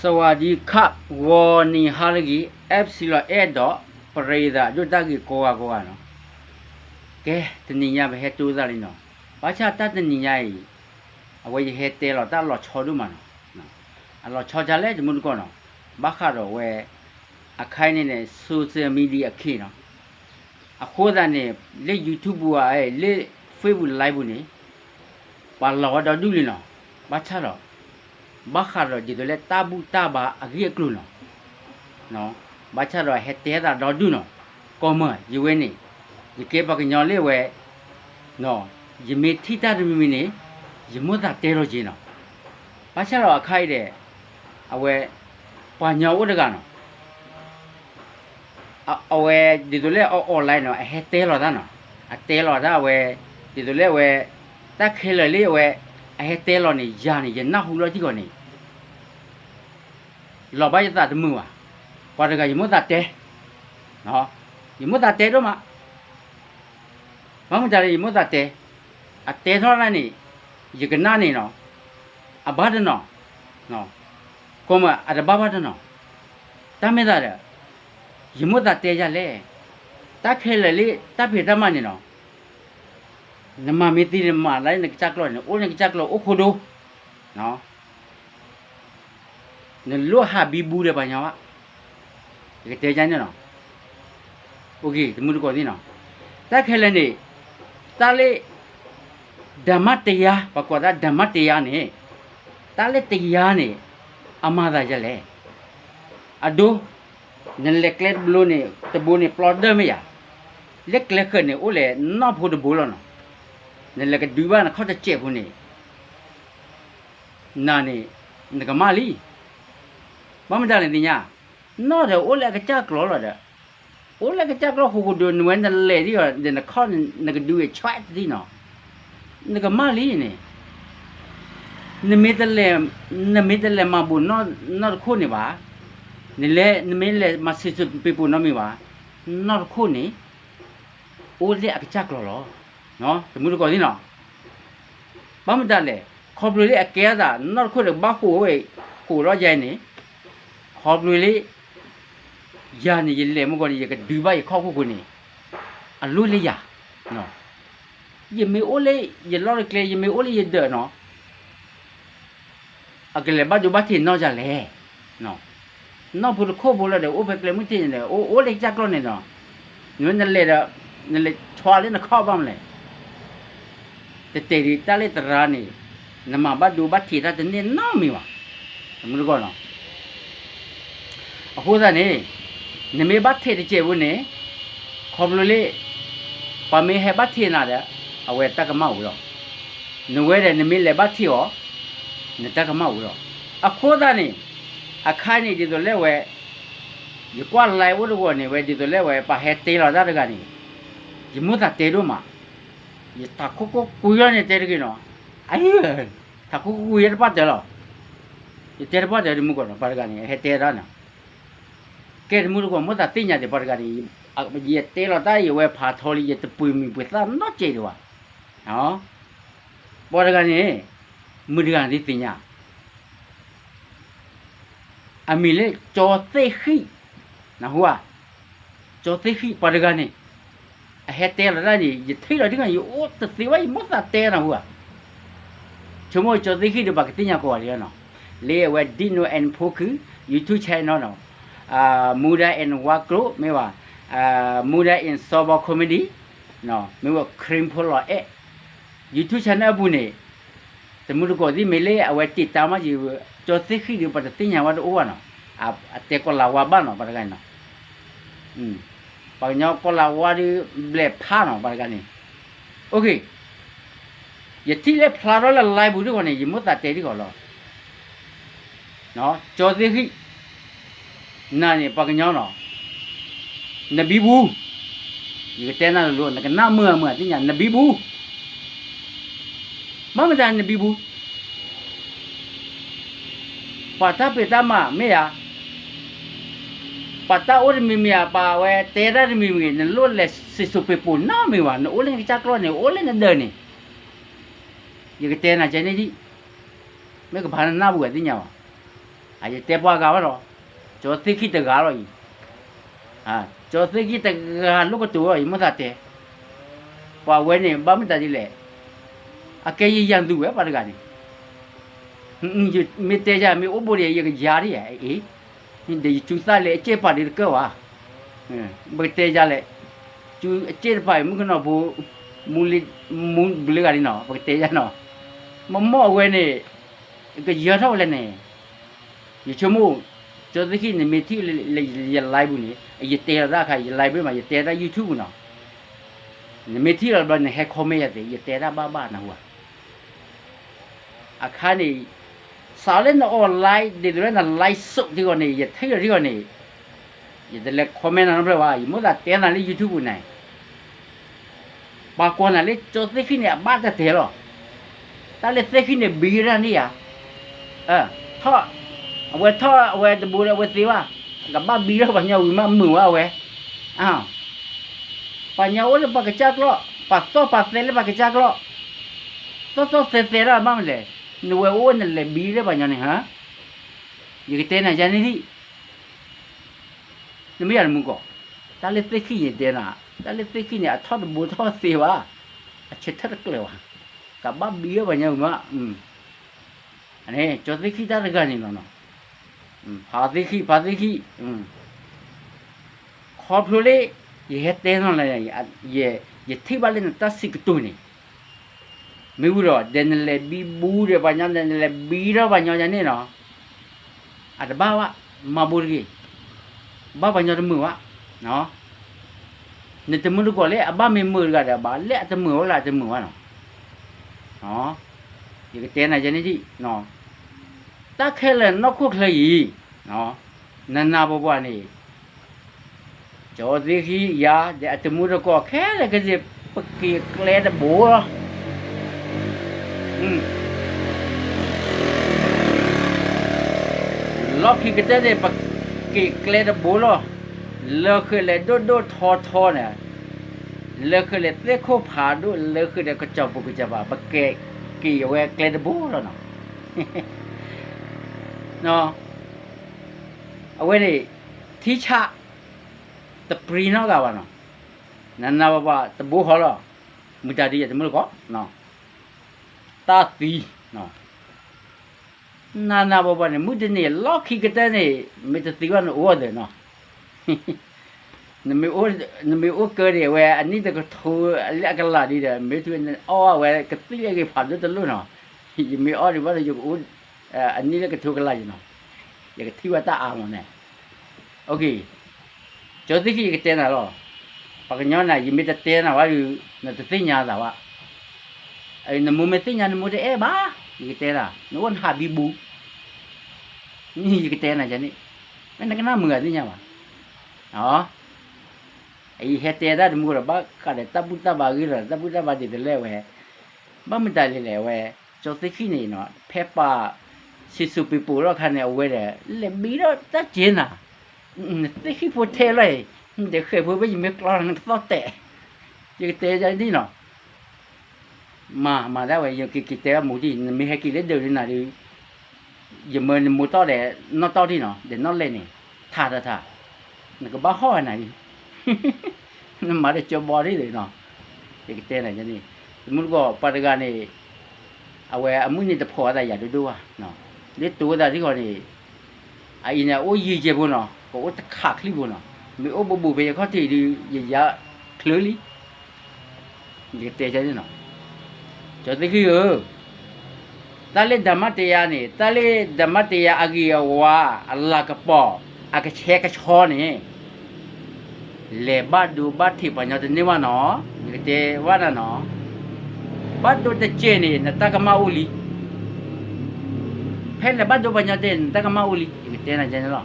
สวัสดีครับ ဂီၤနံၤဟါလၢအဂ့ၤ အဲဖ်စံလီၤအဲၣ်ဒိး ပရံသးဒိၣ်တၢ်ဂ့ၤကိးဂၤကိးဂၤနီၤ, ကဲ တနံၤညါပဟဲတိသးလံနီၤ, ဘၣ်ဆၣ်တၢ်တနံၤညါအံၤ အဝဲယဟဲတဲလီၤတၢ်လီၤဆီဒိၣ်မးနီၤ, အလီၤဆီဒ်လဲၣ်တမူတကိးနီၤ, ဘၣ်ဃးဒီးဝဲ အခါအံၤန့ၣ်န့ၣ် social media အခ့နီၤ, အဃိသတးန့ၣ် လၢ YouTube ပူၤဧါ လၢ Facebook Live ပူၤန့ၣ် ပှၤလီၤဝဲဒီဒူၣ်လံနီၤ, ဘၣ်ဆၣ်ဒီး ဘၣ်ဃးဒီးဒ်သိးလၢတၢ်ဘူၣ်တၢ်ဘါအဂ့ၢ်အကျိၤနီၤ, ဘၣ်ဆၣ်ဒီးဟဲတဲသးဒီဒူၣ်နီၤ, ကီမၢ် ယဝဲန့ၣ် ယကဲပှၤကညီလၢဝဲ ယမ့ၢ်ထံၣ်တၢ်တမံၤမံၤန့ၣ် ယမိၣ်သးတဲလီၤက့ၤနီၤ, ဘၣ်ဆၣ်ဒီးအခါအံၤဒီး အဝဲ ပှၤကညီအိၣ်တဂၤနီၤ အဝဲဒ်သိးလၢအ online နီၤ အဟဲတဲလီၤတၢ်နီၤ, အတဲလီၤတၢ်အဝဲ ဒ်သိးလၢအဝဲ တၢ်ခဲလၢာ်လၢအဝဲ အဟဲတဲလီၤန့ၣ် ယၤန့ၣ် ယနၢ်ဟူလီၤထံကီၢ်န့ၣ် လီၤဘၣ်ယသးတမုာ်ဘၣ်, ပှၤတဂၤယမိၣ်သးတဲ, ယမိၣ်သးတဲဒိၣ်မး, ဘၣ်မတၤလၢယမိၣ်သးတဲ, အတဲထီၣ်ဒၣ်န့ၣ် ယကနၣ်န့ၣ်နီၤ, အဘၣ်တနီၤ, ကီမၢ်အတဘၣ်ဘၣ်တနီၤ, တၢ်မ့ၢ်သးဒီး ယမိၣ်သးတဲယၤလဲၣ်, တၢ်ခဲလၢာ်လၢတၢ်ဖံးတၢ်မၤန့ၣ်နီၤ, နမၤမ့ၢ်သ့နမၤလၢနကစၢ်ကျီၢ်န့ၣ် အိၣ်နကစၢ်ကျီၢ်အိၣ်ခိၣ်ဒိ, နလိၣ်ဟးဘံဘူဒီးပှၤကညီဘၣ်, ယကတဲယၤန့ၣ်နီၤ, တမူတကိးသ့ၣ်နီၤ, တၢ်ခဲလၢာ်န့ၣ် တၢ်လၢ ဓမ္မတရား ပှၤကိးတၢ် ဓမ္မတရား န့ၣ်, တၢ်လၢတရား န့ၣ် အမၤသးယၤလဲၣ်, အဒိ နလဲၤကျဲတဘိန့ၣ် တဘိန့ၣ် ပျီဒၢၣ်မ့ၢ်ယၤ, လၢကျဲဃၢၤန့ၣ် အိၣ်လဲၤနီၢ်ဖိတဘိလီၤနီၤ, နလဲၤကဒုးဘၣ်နခီၣ်တစဲးဖိန့ၣ် နၤန့ၣ် နကမၣ်လံ, ဘၣ်မတၤလဲၣ်သ့ၣ်ညါ, နီၢ်ဒီးအိၣ်လၢအကစၢ်ကျီၢ်လီၤဒီး, အိၣ်လၢအကစၢ်ကျီၢ်ဃိဃိဒိ နဝဲနလဲၤဒ်အီၤဒီးနခီၣ်န့ၣ် နကဒုးဝဲဆွဲတသ့နီၤ, နကမၣ်လံန့ၣ်, နမ့ၢ်တလဲၤ, နမ့ၢ်တလဲၤမၤဘူးနီၢ်တခိၣ်န့ၣ်ဘၣ်, နလဲၤ နမ့ၢ်လဲၤမၤစံၣ်စိၤပ့ၤပိာ်နီတမံၤဘၣ်, နီၢ်တခိၣ်န့ၣ် အိၣ်လၢအကစၢ်ကျီၢ်လီၤ, တမူတကိးသ့ၣ်နီၤ, ဘၣ်မတၤလဲၣ်, ခီဖျိလၢအကဲထီၣ်သး နီၢ်တခိၣ်ဒီးကဘၣ်ဃိာ်ဝဲ, ဃိာ်ဒီးယၤန့ၣ်, ခီဖျိလၢ ယၤန့ၣ် ယလဲၤမုၢ်ကီၢ်န့ၣ် ယကဒုးဘၣ်ယခီၣ်ခိၣ်ဖိန့ၣ်, အလိၣ်လၢယၤ, ယမ့ၢ်အိၣ်လၢယလီၢ်တကျဲ ယမ့ၢ်အိၣ်လၢယဒၢးနီၤ အကလဲၤဘၣ်ဒိဘၣ်ထံးနီၢ်ယၤလဲၣ်, နီၢ်ဖိတခိၣ်ဖိလီၤဒီး အိၣ်ဖဲကျဲမုၢ်ထံးန့ၣ်ဒီး အိၣ်အိၣ်လၢကစၢ်ကျီၢ်န့ၣ်ဒီး, နဝဲနလဲၤဒီး, နလဲၤဆွါလၢနခီၣ်ဘၣ်မလဲၣ်, တတဲာ်ဒံးတၢ်လၢသရၣ်န့ၣ်, နမၤဘၣ်ဒိဘၣ်ထံးတၢ်တန့ၢ်နီတမံၤဘၣ်, တမူတကိးနီၤ အဃိသတးန့ၣ်, နမ့ၢ်ဘၣ်ထံးတစဲးဖိန့ၣ်, ခီဖျိလၢ ပှၤမ့ၢ်ဟဲဘၣ်ထံးနၤဒီး, အဝဲတၢ်ကမၣ်အိၣ်လီၤ, နဝဲဒီးနမ့ၢ်လဲၤဘၣ်ထံးအီၤ, နတၢ်ကမၣ်အိၣ်လီၤ, အဃိသတးန့ၣ်, အခါန့ၣ်ဒ်သိးလၢဝဲ ယကွၢ် live အိၣ်တဂီၤန့ၣ် ဝဲဒ်သိးလၢဝဲ ပှၤဟဲတဲလီၤတၢ်တဂၤန့ၣ်, ယမိၣ်သးတဲဒိၣ်မး, ယထးခိၣ်ကိၢ်ကွံာ်လီၤန့ၣ်တဲတဂ့ၤနီၤ, အအံၤ, ထးခိၣ်ကိၢ်ကွံာ်ယဲတပၣ်တၢၢ်လီၤ, ယတဲတပၣ်တၢၢ်တမူတကိးနီၤ ပှၤတဂၤန့ၣ် ဟဲတဲဒၣ်နီၤ, ကဲတမူတကိး မိၣ်သးသ့ၣ်ညါဒံး ပှၤတဂၤန့ၣ်, ယတဲလီၤတၢ်အံၤ အဝဲဖးထီလံ ယတပှ့ၤမုာ်ပှ့ၤသၣ်နီတစဲးဒံးဘၣ်, ပှၤတဂၤန့ၣ်, မုၢ်တဂၤန့ၣ်သ့ၣ်ညါ အမံၤလၢ ကၠီသ့ၣ်ဃံၣ်, နၢ်ဟူဧါ, ကၠီသ့ၣ်ဃံၣ် ပှၤတဂၤန့ၣ်, အဟဲတဲလီၤတၢ်န့ၣ် ယထံၣ်လီၤဒ်န့ၣ် ယအိၣ်တသ့ဘၣ် ယမိၣ်သးတဲနၢ်ဟူဧါ, ဆိကမိၣ်ကၠီသ့ၣ်ဃံၣ်ဒီး ပှၤကသ့ၣ်ညါကိးဂၤဒဲးလီၤနီၤ, လၢအဝဲ Dino and Poku YouTube channel နီၤ, Muda and Waklo မ့ၢ်ဝဲ, Muda and Sobo Comedy မ့ၢ်ဝဲ Cream ဖိလီၤအဲၣ် YouTube channel အပူၤန့ၣ်, တမူတကိးသ့ၣ်မ့ၢ်လၢအဝဲတံာ်တာ်မးယံၤ, ကၠီသ့ၣ်ဃံၣ်ဒီး ပှၤတသ့ၣ်ညါဝဲတအိၣ်ဘၣ်နီၤ, အတဲကီၤလၤဝါဘၣ်နီၤ ပှၤတဂၤနီၤ, ပှၤကညီကီၤလၤဝါဒီး ဘျဲၣ်ဖးနီၤ ပှၤတဂၤန့ၣ်, ယထံၣ်လၢဖျါထီၣ်လၢ live ပူၤဒ်ဂီၤန့ၣ် ယမိၣ်သးတဲဒ်ဂီၤလီၤ, ကၠီသ့ၣ်ဃံၣ် နၤန့ၣ် ပှၤကညီနီၤ, နဘံဘူ, ယကတဲနၤလိၤလိၤ နကနၣ်မုာ်မုာ်သ့ၣ်ညါ နဘံဘူ, ဘၣ်မတၤနဘံဘူ, ပှၤတၢ်ဖံးတၢ်မၤမ့ၢ်ဧါ, ပှၤတၢ်အိၣ်တမံၤမံၤဧါ, ပှၤဝဲတဲတၢ်တမံၤမံၤ နလိၣ်လဲၤစံၣ်စိၤပ့ၤပိာ်နီတမံၤဘၣ်, နအိၣ်လၢနကစၢ်ကျီၢ်န့ၣ် အိၣ်လၢနဒၢးန့ၣ်, ယကတဲနၤကဲန့ၣ်ဒံး, မ့ၢ်ကဘၣ်နနၢ်ပူၤသ့ၣ်ညါဘၣ်, ယတဲပှၤဂၤဘၣ်ဒီး, ကၠီသ့ၣ်ခံတဂၤလီၤအံၤ, ကၠီသ့ၣ်ခံတဂၤလိၣ်ကတိၤလီၤ ယမိၣ်သးတဲ, ပှၤဝဲန့ၣ် ဘၣ်မတၤဒ်လဲၣ်, အကဲယယၤသူဝဲပှၤတဂၤန့ၣ်, မ့ၢ်တဲယၤ မ့ၢ်အိၣ်ဘိဒံး ယကယၤဒ်ဧါ, အ့ၣ်, ဒီးယစုသၣ်လၢအစ့ၣ်ပာ်ဒံးတကၢၢ်ဝဲ, ပကတဲယၤလဲၣ်, စုအစ့ၣ်တပာ်အံၤ မုၣ်ကနီၤဖိ, မူလ့, မူဘျုးဂၤဒ်နီၤ ပကတဲယၤနီၤ, မ့ၢ်မ့ၢ်အဝဲန့ၣ်, ကယၢၤထီၣ်ဝဲလဲၣ်န့ၣ်, ယဆိကမိၣ်, ကၠီသ့ၣ်ခံ နမ့ၢ်ထံၣ်လၢယ live ပူၤန့ၣ် ယတဲလီၤတၢ်အခါ ယ live မး ယတဲတၢ် YouTube ပူၤနီၤ, နမ့ၢ်ထံၣ်လီၤဘျီ နဟဲ comment ယၤသ့ ယတဲတၢ်ဘၣ်ဘၣ်နဟူဧါ, အခါန့ၣ်, စးလၢန online ဒ်သိးလၢန live စဒ်ဂီၤန့ၣ် ယထံၣ်လီၤဒ်ဂီၤန့ၣ်, ယတလဲၤ comment နီတဖျၢၣ်ဘၣ် ယမိၣ်သးတဲနၤလၢ YouTube ပူၤန့ၣ် ပှၤကိးနၤလၢကၠီသ့ၣ်ခံန့ၣ် အဘၣ်တၢ်တဲလီၤ, တၢ်လၢသ့ၣ်ခံန့ၣ် ဘံရၢ်န့ၣ်ဧါ, ထီၣ်, အဝဲထီၣ်အဝဲတဘိလၢအဝဲသ့ဘၣ်, ကဘၣ်ဘံရၢ်ပှၤကညီဝံၤမးမုာ်ဝဲအဝဲ, ပှၤကညီအိၣ်လၢပှၤကစၢ်ကျီၢ် ပှၤသီၣ်ပှၤသဲလၢပှၤကစၢ်ကျီၢ်, သီၣ်သီၣ်သဲသဲဒၣ်ဘၣ်မနုၤလဲၣ်, နဝဲအိၣ်နလဲၤဘံရၢ်ပှၤကညီန့ၣ်ဟါ, ယကတဲနၤယၤန့ၣ်ဒံး နမ့ၢ်ယၤတမူကီး, တၢ်လၢသ့ၣ်ခံန့ၣ်တဲနၤ, တၢ်လၢသ့ၣ်ခံန့ၣ် အထီၣ်တဘိထီၣ်သ့ဘၣ်, အဆၢထၢၣ်တကျၢၤဘၣ်, ကဘၣ်ဘံဝဲပှၤကညီမး, န့ၣ် ကၠီသ့ၣ်ခံတၢ်တဂၤန့ၣ်လီၤနီၤ, ဖးသ့ၣ်ခံ ဖးသ့ၣ်ခံ, ခီဖျိလၢ ယဟဲတဲနီၤလၢ ယထံၣ်ဘၣ်လၢနတၢ်စံးကတိၤန့ၣ် မ့ၢ်ဝံၤဒီး ဒီးနလဲၤဘံဘူဒီးပှၤကညီ ဒီးနလဲၤဘံထီၣ်ပှၤကညီယၤန့ၣ်နီၤ, အတဘၣ်ဘၣ်, မၤဘိတဂ့ၤ, ဘၣ်ပှၤကညီတမုာ်ဘၣ်, နတမုာ်တကိးလၢအဘၣ်မ့ၢ်မုာ်တဂၤဒီး ဘၣ်လၢအတမုာ်ဝဲလၢအတမုာ်ဘၣ်နီၤ, ယကတဲနၤယဲန့ၣ်ဒံး, တၢ်ခဲလၢာ်နီၢ်ခိၣ်ချၢအံၤ, နနၤပပှၢ်န့ၣ် ကၠီသ့ၣ်ခံယၤ ဒီးအတမူတကိးခဲလၢာ်ခဲဆ့ ပက့ၤကျဲတဘိလီၤ. လီၢ်ခံကတၢၢ်န့ၣ် ပက့ၤကျဲတဘိလီၤ. လၢဃုာ်လဲၤဒိၣ်ဒိၣ်ထီထီန့ၣ်, လၢဃုာ်လဲၤသ့ၣ်ခိၣ်ဖးဒိၣ် လၢဃုာ်ဒီးကစီၤပူၤကစီၤပၤ ပက့ၤက့ၤအဝဲကျဲတဘိလီၤနီၤ. အဝဲန့ၣ် ထံဆး တပြံနီတဂၤဘၣ်နီၤ. နနၤပပှၢ်တဘိဃီလီၤ. မုၢ်တၢ်ဒ်ယတမုၢ်တကိး, တၢ်သံ, နနၤပပှၢ်န့ၣ် မုၢ်တနံၤလီၢ်ခံကတၢၢ်န့ၣ် မ့ၢ်တသံဘၣ်နအိၣ်ဒီးနီၤ. နမ့ၢ်အိၣ်ကၢဒံးဝဲ အနံၣ်တကထိလၢအကလးဒ်ဒီး မ့ၢ်ထူနအီၣ်ဝဲကသံၣ်လၢအဂ့ၤဖးဒိၣ်တလိၣ်နီၤ. ယမ့ၢ်အီၣ်ဒံးဘၣ်ဒီး ယကအိၣ် အနံၣ်လၢကထိကလးယနီၤ. ယကထံၣ်ဘၣ်တၢ်အါမးန့ၣ်. ကၠီသ့ၣ်ခံ ယကတဲနၤလီၤ. ပှၤကညီန့ၣ် ယမ့ၢ်တတဲနၤဘၣ်ဒီး နတသ့ၣ်ညါသးဘၣ်. နမိၢ်မ့ၢ်သ့ၣ်ညါ နမိၢ်တအဲၣ်ဘၣ်. ယကတဲနၤ နအိၣ်နဟးဘံဘူ ယကတဲနၤန့ၣ်, မ့ၢ်နကနၣ်မုာ်ဂၤသ့ၣ်ညါဘၣ်. အအံၤဟဲတဲတၢ်တမူဒီး ဘၣ်ဃးဒီးတၢ်ဘူၣ်တၢ်ဘါဂ့ၢ်ဒီး တၢ်ဘူၣ်တၢ်ဘါဒ်သိးလၢအဝဲ, ဘၣ်မတၤလဲၣ်လဲၣ် အဝဲ, ကၠီသ့ၣ်ခံန့ၣ်နီၤ ဖဲပာ် စံၣ်စိၤပ့ၤပိာ်ထီၣ်အခါန့ၣ် အဝဲဒီး လဲၤဘံထီၣ်တၢ်စ့နၤ, နသ့ၣ်ခံဖိထဲလီၤအံၤ, နတဃဲၤဖိဖဲယမ့ၢ်ကျီနကသီၣ်တဲာ်, ယကတဲယၤဒ်နီၤ. မၤ မၤဒၣ်ဝဲ ယကက့ၤတဲဘၣ်မူဒံး နမ့ၢ်ဟဲက့ၤလၢဒၢးလံနၤဒီး, ယမၢနမိၢ်တီၢ်ဒီး နီၢ်တီၢ်ဒံးနီၤ ဒီးနီၢ်လဲၢ်န့ၣ်, ထးတထး, နကဘၣ်ဟီၣ်ဝဲနၤဒံး, နမၤဒီးကၠီဘီဒ်လဲၣ်နီၤ. ယကတဲနၤန့ၣ်, တမူတကိး ပှၤတဂၤန့ၣ် အဝဲအမုၢ်နံၤတဖိးအသးယၤဒိၣ်ဒိၣ်ဘၣ်, လၢတိၤသးထံဃီန့ၣ်, အအံၤန့ၣ် အအိၣ်ယံာ်ယဲၢ်ဖိနီၤ ကအိၣ်တခးချံဖိနီၤ, မ့ၢ်အိၣ်ဘူးဘူးဖဲယခီၣ်ထံးဒီး ယယါချၢလံ, ယကတဲန့ၣ်နီၤ, ကၠီသ့ၣ်ခံဧၢ, တၢ်လၢဓမ္မတရားန့ၣ် တၢ်လၢဓမ္မတရားအဂ့ၤအဝါ အလၤကပီၤ အကဆှဲကဆှီန့ၣ် လဲၤဘၣ်ဒိဘၣ်ထံးပှၤညီတန့ၢ်ဘၣ်နီၤ, ယကတဲဘၣ်နၤနီၤ, ဘၣ်ဒိတစဲးန့ၣ် နတၢ်ကမၣ်အိၣ်လံ, ဖဲလဲၤဘၣ်ဒိပှၤညီတစဲး နတၢ်ကမၣ်အိၣ်လံ ယကတဲနၤန့ၣ်လီၤ.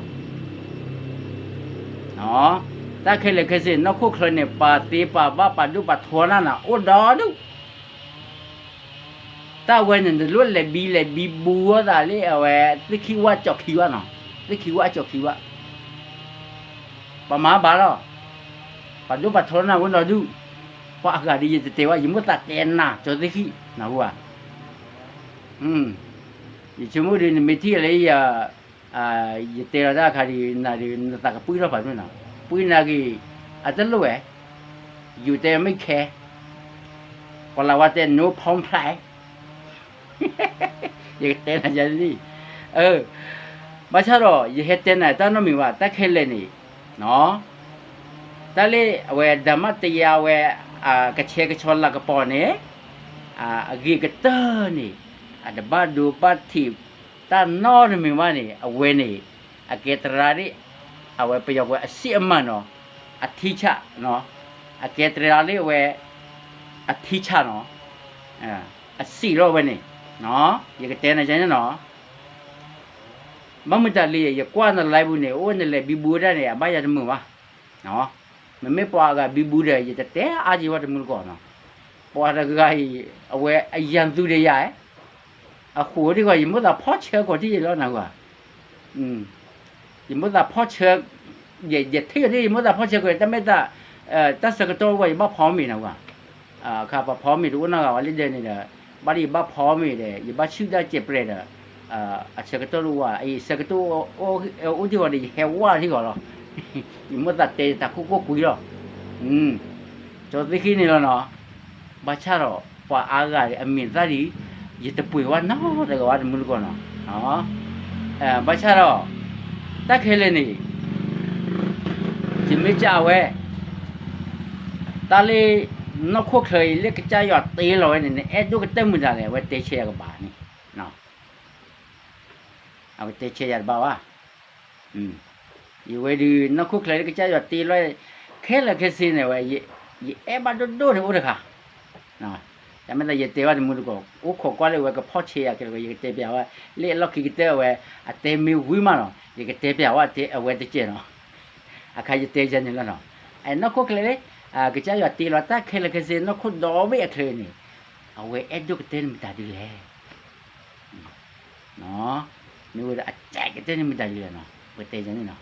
တၢ်ခဲလၢာ်ခဲဆ့ နီၢ်ခိၣ်ချၢန့ၣ် ပာ်သ့ပာ်ဘၣ်ပာ်ဒိၣ်ပာ်ထီနၤနၤ အိၣ်ဒီဒူၣ် တၢ်ဝဲန့ၣ် နလိၣ်လဲၤဘံလဲၤဘံဘူအီၣ်သးလၢအဝဲ သ့ၣ်ခံဝၣ်ကၠီၣ်ခံဝၣ်နီၤ, သ့ၣ်ခံဝၣ်ကၠီၣ်ခံဝၣ်, ပမၤဘၣ်လီၤ, ပာ်ဒိၣ်ပာ်ထီနၤဝဲဒီဒူၣ်, ပှၤအဂၤဒီးယတတဲဘၣ် ယမိၣ်သးတဲနၤ ကၠီသ့ၣ်ခံ, နၢ်ဟူဧါ, ယဆိကမိၣ်ဒီး နမ့ၢ်ထံၣ်လၢယၤ ယတဲလီၤတၢ်အခါဒုး နၤဒုး နသးကပှံၢ်ထီၣ်ဖးဒိၣ်နီၤ, ပှံၢ်နၤဂ့ၤ အတလိၣ်ဝဲ, ယူၤတဲမ့ၢ်ခဲ, ကီၤလၤဝါတဲ no problem, ယကတဲနၤယၤလံ, ဘၣ်ဆၣ်ဒီး ယဟဲတဲနၤတၢ်နီတမံၤဘၣ် တၢ်ခဲလၢာ်န့ၣ်, တၢ်လၢအဝဲဒၣ်မးတယါဝဲ ကဆဲကဆှီလၤကပီၤန့ၣ် အဂ့ၤကတၢၢ်န့ၣ် အတဘၣ်ဒိဘၣ်ထံးတၢ်နီတမံၤဘၣ်န့ၣ် အဝဲန့ၣ် အကဲတရါဒ် အဝဲပယီၤကွဲးအစံးအမၤနီၤ, အထံဆးနီၤ, အကဲတရါလၢအဝဲ အထံဆးနီၤ, အစံးလီၤဝဲန့ၣ်, ယကတဲနၤယၤန့ၣ်နီၤ, ဘၣ်မတၤလံ ယကွၢ်န live ပူၤန့ၣ် အိၣ်နလဲၤဘံဘူဝဲဒၣ်န့ၣ် အဘၣ်ယၤတမုာ်ဘၣ်, မ့မ့ၢ်ပှၤအဂၤဘံဘူဒီး ယတတဲအါက့ၤဝဲတမုာ်တကိးနီၤ, ပှၤတဂၤအံၤ အဝဲအယၤသူဒီးယၤ အဃိဒ်ဂီၢ် ယမိၣ်သးဖီၣ်ဆၢကိးထံၣ်ယလီၤနၢ်ဟူဧါ, ယမိၣ်သးဖီၣ်ဆၢ, ယထံၣ်အီၤဒ် ယမိၣ်သးဖီၣ်ဆၢကိး တၢ်မ့ၢ်တၢ်, တၢ်ဆၢကတီၢ်ဝဲ ယဘၣ်ဖီမ့ၤနၢ်ဟူဧါ, အခါပှၤဖီမ့ၤတအိၣ်နီတဂၤဝဲလၢဒဲန့ၣ်ဒီး, ဘၣ်ဒီးယဘၣ်ဖီမ့ၤဒီး ယဘၣ်ဆူၣ်တၢ်စဲးပြဲးဒီး, အဆၢကတီၢ်တအိၣ်ဝဲ, အဆၢကတီၢ်အိၣ်ထံၣ်ဂီၤဒီး ယဟဲဝဲထံၣ်ဂီၤလီၤ, ယမိၣ်သးတဲယတၢ်ခိၣ်ကိၢ်ကွံာ်လီၤ, ကၠီသ့ၣ်ဃံန့ၣ်လီၤနီၤ, ဘၣ်ဆၣ်ဒီး ပှၤအါဂၤအမံၤသၣ်ဒ် ယတပှ့ၤဝဲနီတဂၤဝဲတမုၢ်တကိးနီၤ, ဘၣ်ဆၣ်ဒီး တၢ်ခဲလၢာ်န့ၣ် ယမ့ၢ်ကးဝဲ, တၢ်လၢ နီၢ်ခိၣ်ချၢအံၤလၢကစၢ်ယွၤတ့လီၤဝဲန့ၣ် နအဲၣ်ဒိၣ်ကတၢၢ်မတၤလဲၣ် အဝဲတဲဆၢယၤကဘၣ်န့ၣ်, အဝဲတဲဆၢယၤတဘၣ်ဘၣ်, ယဝဲဒုး နီၢ်ခိၣ်ချၢလၢကစၢ်ယွၤတ့လီၤ ခဲလၢာ်ခဲဆ့န့ၣ်ဝဲ, ယအဲၣ်ဘၣ်ဒိၣ်ဒိၣ်န့ၣ်အိၣ်တခါ တၢ်မ့ၢ်သးယတဲဘၣ်တမုၢ်တကိး အိၣ်ခိးကွၢ်လၢဝဲကဖီၣ်ဆဲးယၤကဲလၢ ယကတဲပျးဝဲ လၢအလီၢ်ခံကတၢၢ်ဝဲ အတဲမ့ၢ်ဝံၤမးနီၤ ယကတဲပျးဝဲအဝဲတကဲးနီၤ, အခါယတဲယၤန့ၣ်လီၤနီၤ, နီၢ်ခိၣ်ချၢလၢ ကစၢ်ယွၤတ့လီၤတၢ်ခဲလၢာ်ခဲဆ့ နီၢ်ခိၣ်ဒီဘ့ၣ်အချၢန့ၣ် အဝဲအဲၣ်ဒိၣ်ကတၢၢ်န့ၣ်မတၤဒုလဲၣ် မ့ၢ်ဝဲဒီးအစဲးကတၢၢ်န့ၣ်မတၤဒ်လဲၣ်နီၤ ပတဲယၤန့ၣ်နီ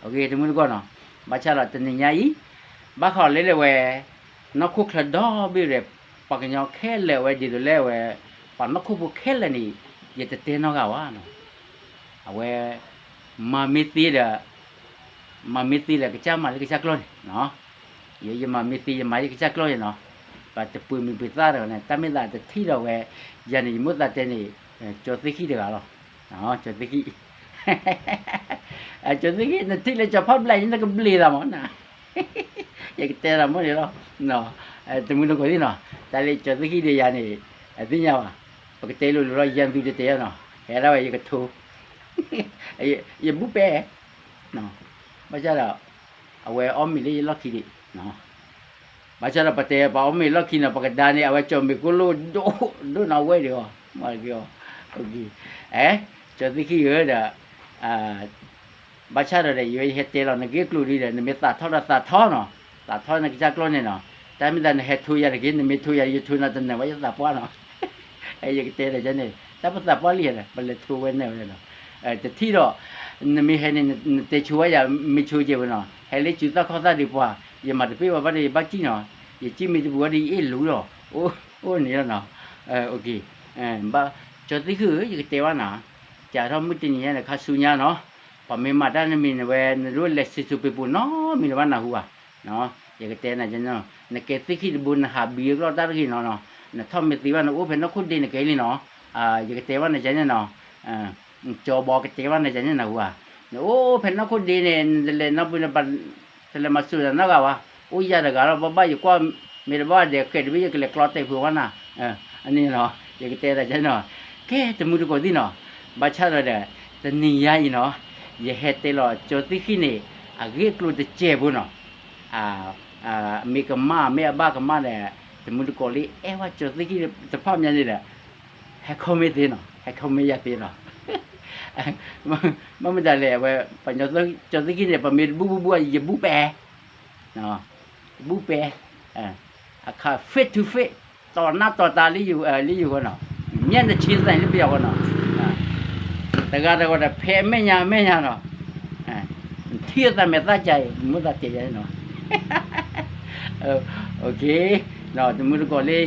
ၤ, တမုၢ်တကိးနီၤ, ဘၣ်ဆၣ်ဒီးတနံၤညါအံၤ ဘၣ်ဃးလၢလၢဝဲ နီၢ်ခိၣ်ချၢဒီဘ့ၣ်ဒီး ပှၤကညီခဲလၢာ်ဝဲဒ်သိးလၢဝဲ ပှၤနီၢ်ခိၣ်ဖိခဲလၢာ်န့ၣ် ယတတဲနီတဂၤဘၣ်နီၤ, အဝဲ မၤမ့ၢ်သ့ဒီး မၤမ့ၢ်သ့ဒီးကစၢ်မၤလၢကစၢ်ကျီၢ်န့ၣ် ယမၤမ့ၢ်သ့ယမၤလၢကစၢ်ကျီၢ်န့ၣ်နီၤ, ပှၤတပှ့ၤမံၤပှ့ၤသၣ်ဒီးန့ၣ် တၢ်မ့ၢ်သးတထံၣ်ဒီးဝဲ ယၤန့ၣ် ယမိၣ်သးတဲန့ၣ် ကၠီသ့ၣ်ခံတဂၤလီၤ, ကၠီသ့ၣ်ခံ ကၠီသ့ၣ်ခံ နထံၣ်လၢကၠီဖီၣ်ဘျဲၣ် နကဘျ့သးမးနၤ, ယကတဲသးမ့ၢ်န့ၣ်လီၤ, တမုၢ်တကိးသ့ၣ်နီၤ, တၢ်လၢကၠီသ့ၣ်ခံဒီးယၤန့ၣ် အသ့ၣ်ညါဘၣ်, ပကတဲလိၤလိၤလီၤ ယၤသူတတဲနီၤ, ဟဲဒၣ်ဝဲယကထိ ယဘူၣ်ပဲာ် ဘၣ်ဆၣ်ဒီး အဝဲအီၣ်မ့ၤလၢယလီၢ်ခံဒံး, ဘၣ်ဆၣ်ဒီးပတဲပှၤအီၣ်မ့ၤလီၢ်ခံနီၤ ပကဒါန့ၣ် အဝဲကၠီၣ်မ့ၤကိၢ်လိၣ်ဒိၣ်ဒိၣ်နီၤဝဲဒံးအီၤ, မ့ၢ်က့ၤအီၤ, အဲ ကၠီသ့ၣ်ခံဧၢဒီး ဘၣ်ဆၣ်ဒီးဒီး ယဝဲယဟဲတဲလီၤနဂ့ၢ်ကျိၤဒုဒီး နမ့ၢ်သးထီၣ်ဒီးသးထီနီၤ, သးထီနကစၢ်ကျီၢ်န့ၣ်နီၤ, တၢ်မ့ၢ်သးနဟဲထိယၤတဂ့ၤ နမ့ၢ်ထိယၤ ယထိနၤတနၢၤဝဲယသးပှၢ်နီၤ, ယကတဲဒီးန့ၣ် တၢ်ပသးပှၢ်လံယၤဒီး ပလဲၤထိဝဲန့ၣ်ဝဲနီၤ, တထံၣ်ဒီး နမ့ၢ်ဟဲန့ၣ် နတဲဆိဝဲယၤ မ့ၢ်ဆိကဲဝဲနီၤ, ဟဲလၢစုသၣ်ခီၣ်သၣ်ဒံးပှၤ ယမၤတပ့ၢ်ဝဲဘၣ်ဒီးယဘၣ်စံၣ်နီၤ, ယစံၣ်မ့ၢ်တပူၤဝဲဒီးယအ့ၣ်လူၤလီၤ, အိၣ်န့ၣ်လီၤနီၤ, ဘၣ် ကၠီသ့ၣ်ခံဧၢ ယကတဲဘၣ်နၤ, ကးထီၣ်မုၢ်တနံၤညါန့ၣ် ခါဆူညါနီၤ, ပှၤမ့ၢ်မၤတၢ်နမံၤန့ၣ်ဝဲ နဒိးလဲၤစံၣ်စိၤပ့ၤပိၤနီတမံၤလၢၤဘၣ်နၢ်ဟူဧါ, ယကတဲနၤကဲန့ၣ်နီၤ, နကဲသ့ၣ်ခံတဘိ နဟးဘံအကျီၢ်တၢ်တဂ့ၤနီၤနီၤ, နထီၣ်မ့ၢ်သ့ဘၣ် နအိၣ်ဖဲနီၢ်ခိၣ်ဒ့နကဲလံနီၤ, ယကတဲဘၣ်နၤကဲန့ၣ်နီၤ, ကၠီဘီကတဲဘၣ်နၤကဲန့ၣ်နၢ်ဟူဧါ, နအိၣ်ဖဲနီၢ်ခိၣ်ဒ့န့ၣ် နတလဲၤနီတပူၤ တလဲၤမၤစၢၤတၢ်နီတဂၤဘၣ်, အိၣ်ယၤတဂၤလီၤ ဘၣ်ဘၣ်ယကွၢ် မ့ၢ်တဘၣ်ဒဲးဃဲးတဘ့ၣ် ယကလဲၤကျီတဲာ်ဖုးဝဲနၤ, အန့ၣ်နီၤ ယကတဲတၢ်ကဲနီၤ, ကဲတမုၢ်တကိးသ့ၣ်နီၤ, ဘၣ်ဆၣ်ဒီးဒီး တနံၤညါအံၤနီၤ, ယဟဲတဲလီၤကၠီသ့ၣ်ခံန့ၣ် အဂ့ၢ်အကျိၤတစဲးဖိနီၤ, မ့ၢ်ကမၣ် မ့ၢ်အဘၣ်ကမၣ်ဒီး တမုၢ်တကိးလၢအဲၣ်ဝဲကၠီသ့ၣ်ခံတဖၣ်မးန့ၣ်ဒီး ဟဲ comment သ့နီၤ, ဟဲ comment ယၤသ့နီၤ, မ့ၢ်မတၤလဲၣ် အဝဲ ပှၤကၠီသ့ၣ်ခံန့ၣ် ပမ့ၢ်တဘူၣ်ဘူၣ်ဘူၣ် ယဘူၣ်ပဲာ် ဘူၣ်ပဲာ်, အခါ face to face တီၤနၢ်တီၤတၢ်လၢယ လၢယဂီၢ်နီၤ, မျက်နှာချင်းဆိုင် လၢပယီၤဂီၢ်နီၤ, တဂၤတဂၤဒီး ဖဲအမဲာ်ညါအမဲာ်ညါနီၤ, ထံၣ်အသးမဲာ်သၣ်ကၢအံၤ မ့ၢ်သးတဲယၤနီၤ, တမုၢ်တကိးလၢ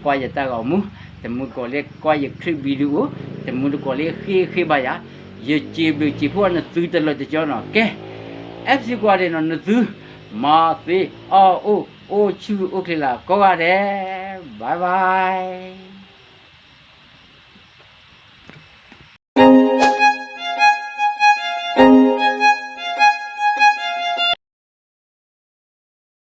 ကွၢ်ယတၢ်ဂီၤမူ, တမုၢ်တကိးလၢကွၢ်ယ clip video, တမုၢ်တကိးလၢဃ့ဃ့ဘၣ်ယၤ, ယစံးဘျုးစံးဖှိၣ်နသုတလၢာ်တကၠီနီၤ. ကဲ, အဲၣ်စံးကွၢ်ဒဲးနီၤ နသု မၤသ့အီၣ်အိၣ် အိၣ်ဆူၣ်အိၣ်ချ့လၢကိးဂၤဒဲး, bye bye.